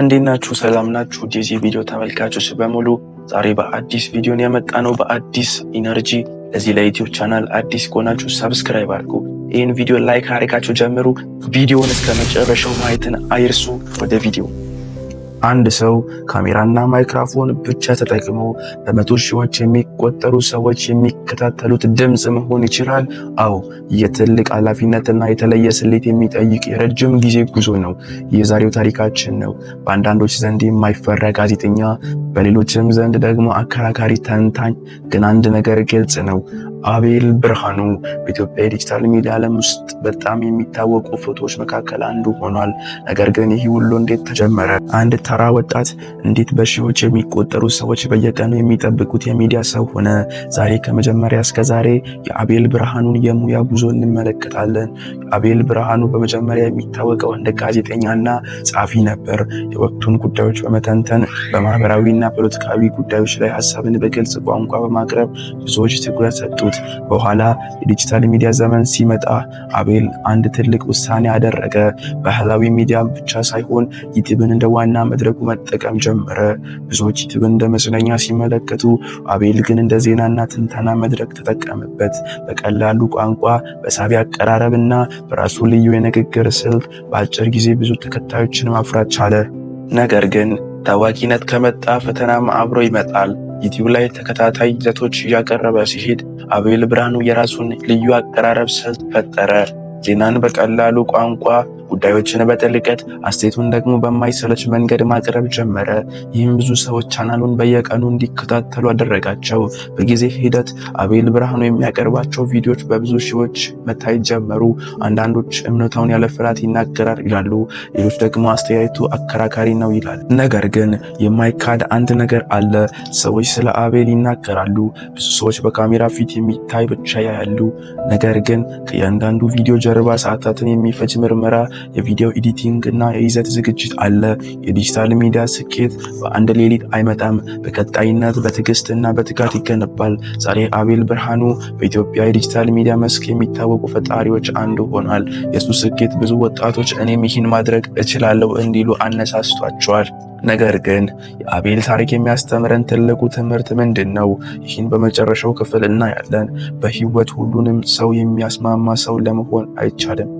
እንዴት ናችሁ? ሰላም ናችሁ? የዚህ ቪዲዮ ተመልካቾች በሙሉ፣ ዛሬ በአዲስ ቪዲዮ ነው የመጣነው፣ በአዲስ energy። ለዚህ ለ YouTube channel አዲስ ከሆናችሁ subscribe አድርጉ። ይህን ቪዲዮ like አድርጋችሁ ጀምሩ። ቪዲዮውን እስከ መጨረሻው ማየትን አይርሱ። ወደ ቪዲዮ። አንድ ሰው ካሜራና ማይክሮፎን ብቻ ተጠቅሞ በመቶ ሺዎች የሚቆጠሩ ሰዎች የሚከታተሉት ድምፅ መሆን ይችላል? አዎ፣ የትልቅ ኃላፊነትና የተለየ ስሌት የሚጠይቅ የረጅም ጊዜ ጉዞ ነው። የዛሬው ታሪካችን ነው። በአንዳንዶች ዘንድ የማይፈራ ጋዜጠኛ፣ በሌሎችም ዘንድ ደግሞ አከራካሪ ተንታኝ። ግን አንድ ነገር ግልጽ ነው። አቤል ብርሃኑ በኢትዮጵያ የዲጂታል ሚዲያ ዓለም ውስጥ በጣም የሚታወቁ ፎቶዎች መካከል አንዱ ሆኗል። ነገር ግን ይህ ሁሉ እንዴት ተጀመረ? አንድ ተራ ወጣት እንዴት በሺዎች የሚቆጠሩ ሰዎች በየቀኑ የሚጠብቁት የሚዲያ ሰው ሆነ? ዛሬ ከመጀመሪያ እስከ ዛሬ የአቤል ብርሃኑን የሙያ ጉዞ እንመለከታለን። አቤል ብርሃኑ በመጀመሪያ የሚታወቀው እንደ ጋዜጠኛና ጸሐፊ ነበር። የወቅቱን ጉዳዮች በመተንተን፣ በማህበራዊና ፖለቲካዊ ጉዳዮች ላይ ሀሳብን በግልጽ ቋንቋ በማቅረብ ብዙዎች ትኩረት ሰጡት። በኋላ የዲጂታል ሚዲያ ዘመን ሲመጣ አቤል አንድ ትልቅ ውሳኔ አደረገ። ባህላዊ ሚዲያ ብቻ ሳይሆን ዩቲዩብን እንደ ዋና መድረኩ መጠቀም ጀመረ። ብዙዎች ዩቲዩብን እንደ መዝናኛ ሲመለከቱ፣ አቤል ግን እንደ ዜናና ትንተና መድረክ ተጠቀመበት። በቀላሉ ቋንቋ፣ በሳቢ አቀራረብና በራሱ ልዩ የንግግር ስልት በአጭር ጊዜ ብዙ ተከታዮችን ማፍራት ቻለ። ነገር ግን ታዋቂነት ከመጣ ፈተናም አብሮ ይመጣል። ዩቲዩብ ላይ ተከታታይ ይዘቶች እያቀረበ ሲሄድ አቤል ብርሃኑ የራሱን ልዩ አቀራረብ ስልት ፈጠረ። ዜናን በቀላሉ ቋንቋ፣ ጉዳዮችን በጥልቀት፣ አስተያየቱን ደግሞ በማይሰለች መንገድ ማቅረብ ጀመረ። ይህም ብዙ ሰዎች ቻናሉን በየቀኑ እንዲከታተሉ አደረጋቸው። በጊዜ ሂደት አቤል ብርሃኑ የሚያቀርባቸው ቪዲዮዎች በብዙ ሺዎች መታየት ጀመሩ። አንዳንዶች እውነታውን ያለ ፍርሃት ይናገራል ይላሉ፣ ሌሎች ደግሞ አስተያየቱ አከራካሪ ነው ይላል። ነገር ግን የማይካድ አንድ ነገር አለ። ሰዎች ስለ አቤል ይናገራሉ። ብዙ ሰዎች በካሜራ ፊት የሚታይ ብቻ ያያሉ። ነገር ግን ከእያንዳንዱ ቪዲዮ ጀርባ ሰዓታትን የሚፈጅ ምርመራ፣ የቪዲዮ editing እና የይዘት ዝግጅት አለ። የዲጂታል ሚዲያ ስኬት በአንድ ሌሊት አይመጣም። በቀጣይነት፣ በትዕግስት እና በትጋት ይገነባል። ዛሬ አቤል ብርሃኑ በኢትዮጵያ የዲጂታል ሚዲያ መስክ የሚታወቁ ፈጣሪዎች አንዱ ሆኗል። የሱ ስኬት ብዙ ወጣቶች እኔም ይህን ማድረግ እችላለሁ እንዲሉ አነሳስቷቸዋል። ነገር ግን የአቤል ታሪክ የሚያስተምረን ትልቁ ትምህርት ምንድን ነው? ይህን በመጨረሻው ክፍል እናያለን። በህይወት ሁሉንም ሰው የሚያስማማ ሰው ለመሆን አይቻልም።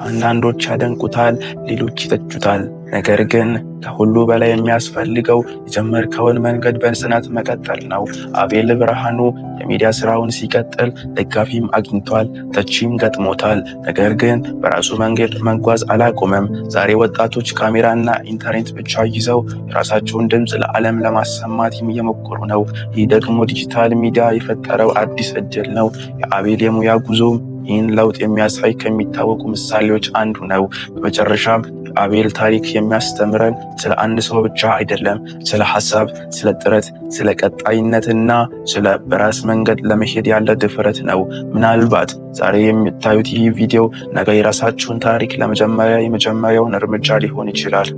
አንዳንዶች ያደንቁታል፣ ሌሎች ይተቹታል። ነገር ግን ከሁሉ በላይ የሚያስፈልገው የጀመርከውን መንገድ በጽናት መቀጠል ነው። አቤል ብርሃኑ የሚዲያ ስራውን ሲቀጥል ደጋፊም አግኝቷል፣ ተቺም ገጥሞታል። ነገር ግን በራሱ መንገድ መጓዝ አላቆመም። ዛሬ ወጣቶች ካሜራና ኢንተርኔት ብቻ ይዘው የራሳቸውን ድምፅ ለዓለም ለማሰማት እየሞከሩ ነው። ይህ ደግሞ ዲጂታል ሚዲያ የፈጠረው አዲስ እድል ነው። የአቤል የሙያ ጉዞ ይህን ለውጥ የሚያሳይ ከሚታወቁ ምሳሌዎች አንዱ ነው። በመጨረሻም የአቤል ታሪክ የሚያስተምረን ስለ አንድ ሰው ብቻ አይደለም፣ ስለ ሀሳብ፣ ስለ ጥረት፣ ስለ ቀጣይነትና ስለ በራስ መንገድ ለመሄድ ያለ ድፍረት ነው። ምናልባት ዛሬ የምታዩት ይህ ቪዲዮ ነገ የራሳችሁን ታሪክ ለመጀመሪያ የመጀመሪያውን እርምጃ ሊሆን ይችላል።